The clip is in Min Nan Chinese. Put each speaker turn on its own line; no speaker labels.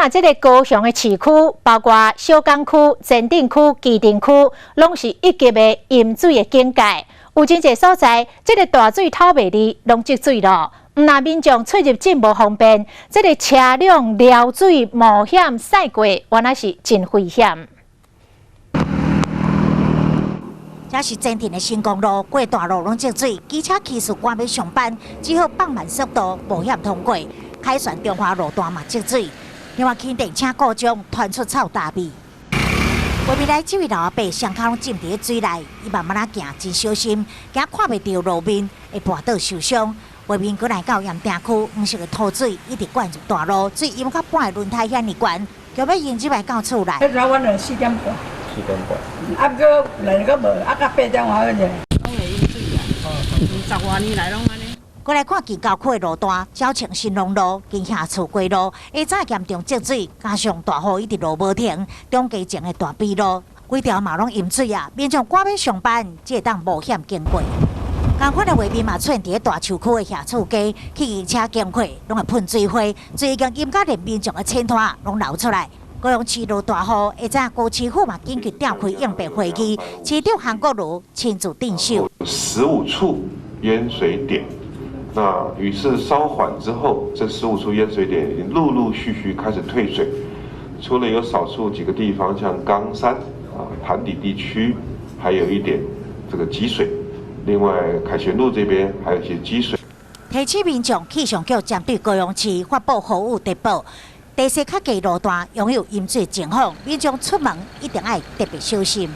若這个高雄的市區，包括小港區、前鎮區、旗津區，攏是一級的淹水的警戒。有真濟所在，這个大水透袂離，攏積水咯。毋但民眾出入真無方便，這个車輛撩水冒險駛過，原來是真危險。
這是前鎮的新公路，過大路攏積水，機車騎士趕欲上班，只好放慢速度，冒險通過。凱旋中華路段嘛積水，另外輕電車故障傳出臭焦味。畫面內這位老阿伯雙跤攏浸佇水內，伊慢慢仔行，真小心，驚看袂著路面會跋倒受傷。畫面過來到鹽埕區，黃色的土水一直灌入大路，水淹到半個輪胎遐爾懸，就欲淹入來到厝內。
早阮就4點半。
4點半。
啊，毋過來閣無，啊，到8點外好者。
攏會淹水啊！十外年來攏按呢。
過來看近郊區的路段，鳥松新隆路、近下厝街路，下早嚴重積水，加上大雨一直落無停，中低層的大陂路，規條嘛攏淹水啊！民眾趕欲上班，才會當冒險經過。仝款的畫面嘛出現佇大樹區的下厝街，汽機車經過攏會噴水花，水已經淹甲連民眾的前拖攏流出來。高雄市落大雨，下早高市府嘛緊急召開應變會議，市長韓國瑜親自鎮守。
15處淹水點，那雨勢稍緩之後，這十五處淹水點已經陸陸續續開始退水，除了有少數幾個地方，像岡山啊、潭底地區，還有一點這個積水。另外，凱旋路這邊還有一些積水。
提醒民眾氣象局針對高雄市發布豪雨特報，地勢較低路段擁有淹水情況，民眾出門一定愛特別小心。